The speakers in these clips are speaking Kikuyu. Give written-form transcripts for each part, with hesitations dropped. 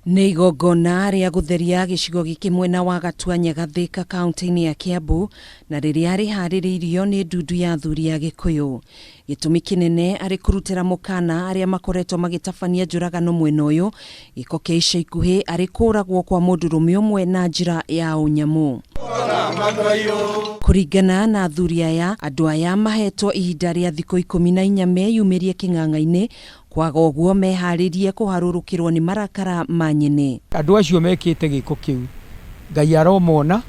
Nĩ igongona rĩa gũtheria gĩcigo gĩkĩ mwena wa Gatuanyaga Thika kaunti-inĩ ya Kiambu na rĩrĩa rĩharĩrĩirio nĩ ndundu ya athuri a Gĩkũyũ. Gĩtũmi kĩnene arĩ kũrutĩra mũkana arĩa makoretwo magĩtabania njũragano mwena ũyũ, gĩko kĩa ica ikuhĩ arĩ kũragwo kwa mũndũrũme ũmwe na njĩra ya ũnyamũ. Kũringana na athuri aya, andũ aya mahetwo ihinda rĩa thikũ 14 meyumĩrie kĩng'ang'a-inĩ, kwaga ũguo meharĩrie kũharũrũkĩrwo nĩ marakara ma nyene. Andũ acio mekĩte gĩko kĩu, Ngai aromona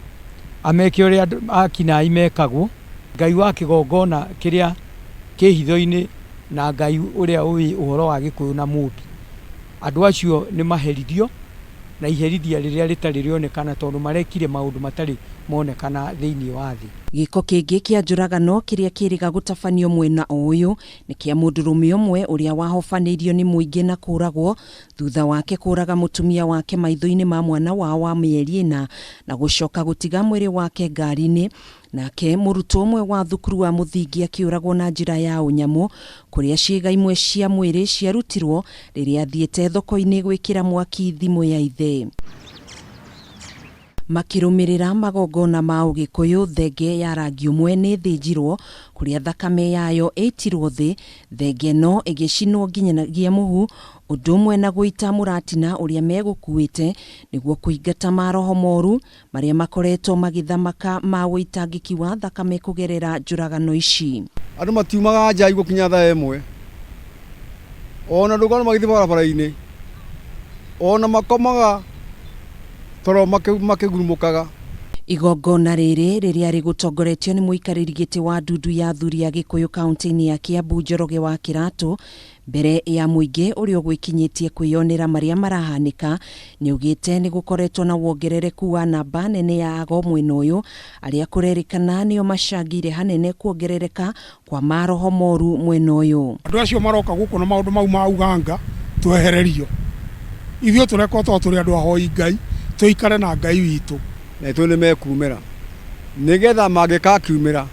ameke ũrĩa akinai mekagwo. Ngai wa kĩgongona kĩrĩa kĩ hitho-inĩ na Ngai ũrĩa ũĩ ũhoro wa Gĩkũyũ na Mũmbi. Andũ acio nĩ maherithio na iherithia rĩrĩa rĩtarĩ rĩonekana tondũ marekire maũndũ matarĩ monekana thĩinĩ wa thĩ. Gĩko kĩngĩ kĩa njũragano kĩrĩa kĩrĩga gũtabanio mwena o ũyũ nĩ kĩa mũndũrũme ũmwe ũrĩa wahobanĩirio nĩ mũingĩ na kũragwo thutha wake kũraga mũtumia wake maitho-inĩ ma mwana wao wa mĩeri 4 na gũcoka gũtiga mwĩrĩ wake ngari-inĩ. Nake mũrutwo ũmwe wa thukuru wa mũthingi akĩũragwo na njĩra ya ũnyamũ kũrĩa ciĩga imwe cia mwĩrĩ ciarutirwo rĩrĩa athiĩte thoko-inĩ gwĩkĩra mwaki thimũ ya ithe. Makĩrũmĩrĩra magongona ma ũgĩkũyũ, thenge ya rangi ũmwe nĩ ĩthĩnjirwo kũrĩa thakame yayo ĩitirwo thĩ, thenge ĩno ĩgĩcinwo nginyagia mũhu, ũndũ ũmwe na gũita mũratina ũrĩa megũkuĩte nĩguo kũingata maroho moru marĩa makoretwo magĩthamaka ma ũitangĩki wa thakame kũgerera njũragano ici. Andũ matiumaga nja gũkinya thaa 1, ona ndũngĩona magĩthiĩ barabara-inĩ, ona makomaga toro makĩgurumũkaga. Igongona rĩrĩ rĩrĩa rĩgũtongoretio nĩ mũikarĩri gĩtĩ wa ndundu ya athuri a Gĩkũyũ kaunti-inĩ ya Kiambu Njoroge wa Kĩratũ mbere ya mũingĩ ũrĩa ũgwĩkinyĩtie kwĩyonera marĩa marahanĩka, nĩaugĩte nĩ gũkoretwo na wongerereku wa namba nene ya ago mwena ũyũ arĩa kũrerĩkana nĩo macangĩire hanene kuongerereka kwa maroho moru mwena ũyũ. Andũ acio maroka gũkũ na maũndũ mau ma uganga twehererio, ithuĩ tũrekwo tondũ tũrĩ andũ ahoi Ngai, tũikare na Ngai witũ. Na ithuĩ nĩ mekumĩra nĩgetha mangĩkakiumĩra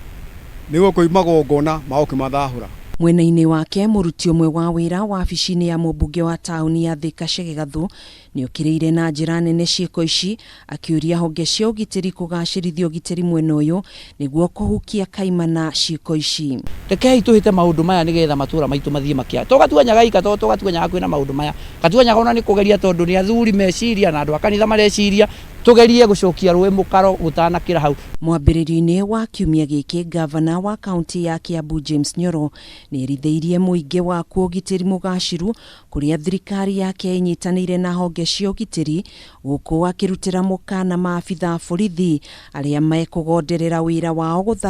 nĩguo kwĩ magongona ma gũkĩmathahũra. Mwena-inĩ wake mũruti ũmwe wa wĩra wabici-inĩ ya mũmbunge wa taũni ya Thika Chege Gathu nĩokĩrĩire na njĩra nene ciĩko ici, akĩũria honge cia ũgitĩri kũgacĩrithia ũgitĩri mwena ũyũ nĩguo kũhukia kaimana ciĩko ici. Rekei tũhĩte maũndũ maya nĩgetha matũra maitũ mathiĩ makĩa. To Gatuanyaga ika, to Gatuanyaga kwĩna maũndũ maya. Gatuanyaga ona nĩ kũgeria tondũ nĩ athuri meciria na andũ a kanitha mareciria, tũgerie gũcokia rũĩ mũkaro gũtanakĩra hau. Mwambĩrĩrio-inĩ wa kiumia gĩkĩ, gavana wa kaunti ya Kiambu James Nyoro nĩerithĩirie mũingĩ wakuo ũgitĩri mũgaciru kũrĩa thirikari yake ĩnyitanĩire na honge cia ũgitĩri, gũkũ akĩrutĩra mũkana maabitha a borithi arĩa mekũgonderera wĩra wao gũtha